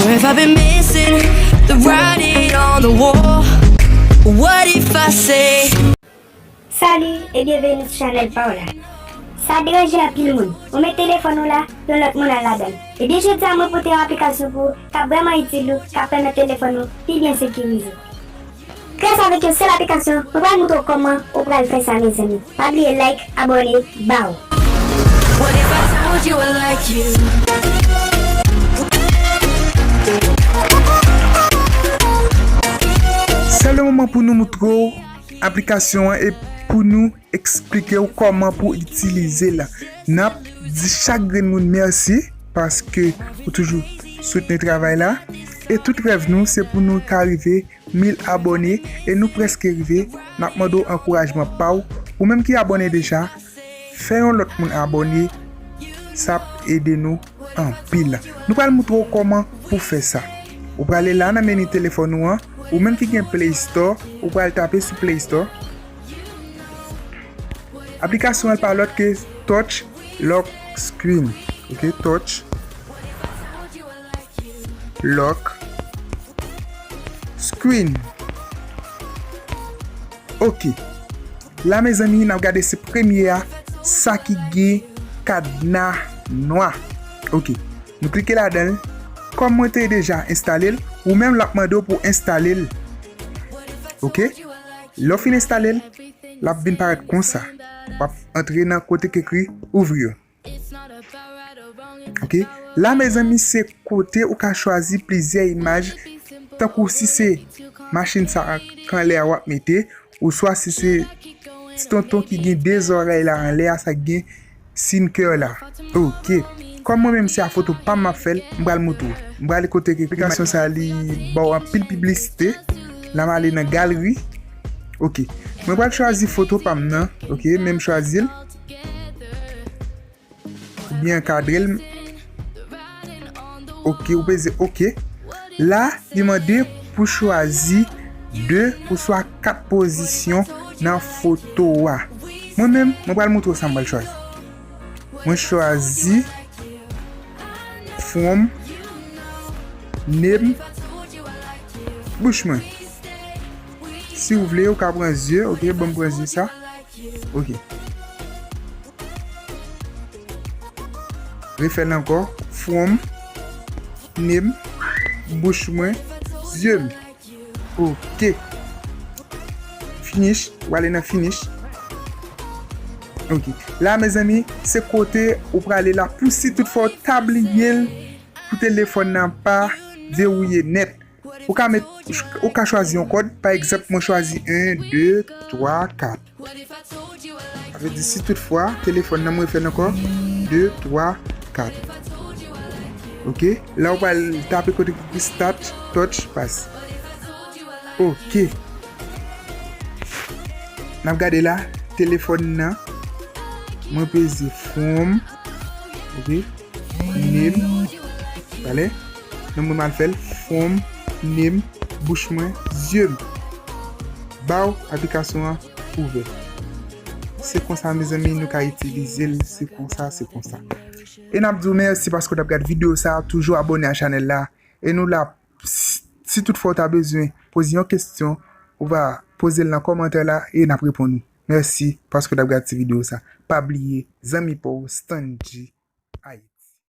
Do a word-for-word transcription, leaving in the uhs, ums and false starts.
Where have I been missing the writing on the wall? What if I say Salut et bienvenue sur chanèl pa w la. Sa deranje anpil moun. Ou met telefòn ou la, yon lòt moun al ladan l. Ebyen, jodi a mwen pote yon aplikasyon pou ou k ap vrèman itil ou, k ap pèmèt telefòn ou pi byen sekirize. Gras avèk yon sèl aplikasyon, mwen pral moutre w kòman ou pral fè sa, mezanmi. Pa bliye like, abòne, baw. What if I told you I like you? Se le moman pou nou moutre w aplikasyon an e pou nou eksplike w kòman pou itilize l. N ap di chak grenn moun mèsi paske ou toujou soutni travay la. E tout rèv nou, se pou nou ka rive mil abòne e nou prèske rive. N ap mande w ankourajman pa w. Ou menm ki abòne deja, fè yon lòt moun abòne. Sa ap ede nou anpil. Nou pral moutre w kòman pou fè sa. Ou prale la nan meni telefòn ou an. Ou menm ki gen Play Store, ou pral tape sou Play Store. Aplikasyon an pa lòt ke Touch Lock Screen. Ok, Touch Lock Screen. Ok. La, mezanmi, n ap gade se premye a, sa ki gen kadna nwa. Ok. Nou klike ladan l. Kòm mwen te deja enstale l, ou menm l ap mande w pou w enstale l. Ok. Lè w fin enstale l, l ap vin parèt konsa. W ap antre nan kote k ekri ouvrir. Ok. La, mezanmi, se kote ou ka chwazi plizyè imaj, tankou si se machin sa k anlè a w ap mete, oswa si se ti tonton ki gen de zòrèy la anlè a, sa k gen siy kè la. Ok. Kòm mwen menm se a foto pa m m ap fè l, m pral moutre w. M pral kote ke aplikasyon sa li ba w anpil piblisite. La m ale nan galri. Ok. Mwen pral chwazi foto pa m nan. Ok, men m chwazi l. Oubyen ankadre l. Ok, ou peze ok. La, li mande pou chwazi de oswa kat pozisyon nan foto a. Mwen menm, mwen pral moutre w sa m pral chwazi. Mwen chwazi from name bouch mwen. Si w vle, ou ka pran zye, ok, ban m pran zye sa. Ok. Refè l ankò. From name bouch mwen, zye m. Ok. Finish. W ale nan finish. Ok. La, mezanmi, se kote ou prale la pou si tout fwa w ta bliye l pou telefòn nan pa verrouye nèt. Ou ka met, ou ka chwazi yon kòd. Pa egzanp, mwen chwazi en, de, twa, kat. Sa vle di si tout fwa telefòn nan, mwen fè l ankò, de, twa, kat. Ok. La ou pral tape kote ki start touch pass. Ok. N ap gade la, telefòn nan. Mwen peze from. Ok. Name. Talè. Non, mwen mal fè l. From, name, bouch mwen, zye m. Baw, aplikasyon an ouvè. Se konsa, mezanmi, nou ka itilize l. Se konsa, se konsa. E n ap di w mèsi paske w t ap gade videyo sa a. Toujou abòne a chanèl la. E nou la, si tout fwa w ta bezwen poze yon kesyon, ou va poze l nan kòmantè la e n ap reponn ou. Mèsi paske w t ap gade ti videyo sa. Pa bliye, zanmi pa w, Stanley G.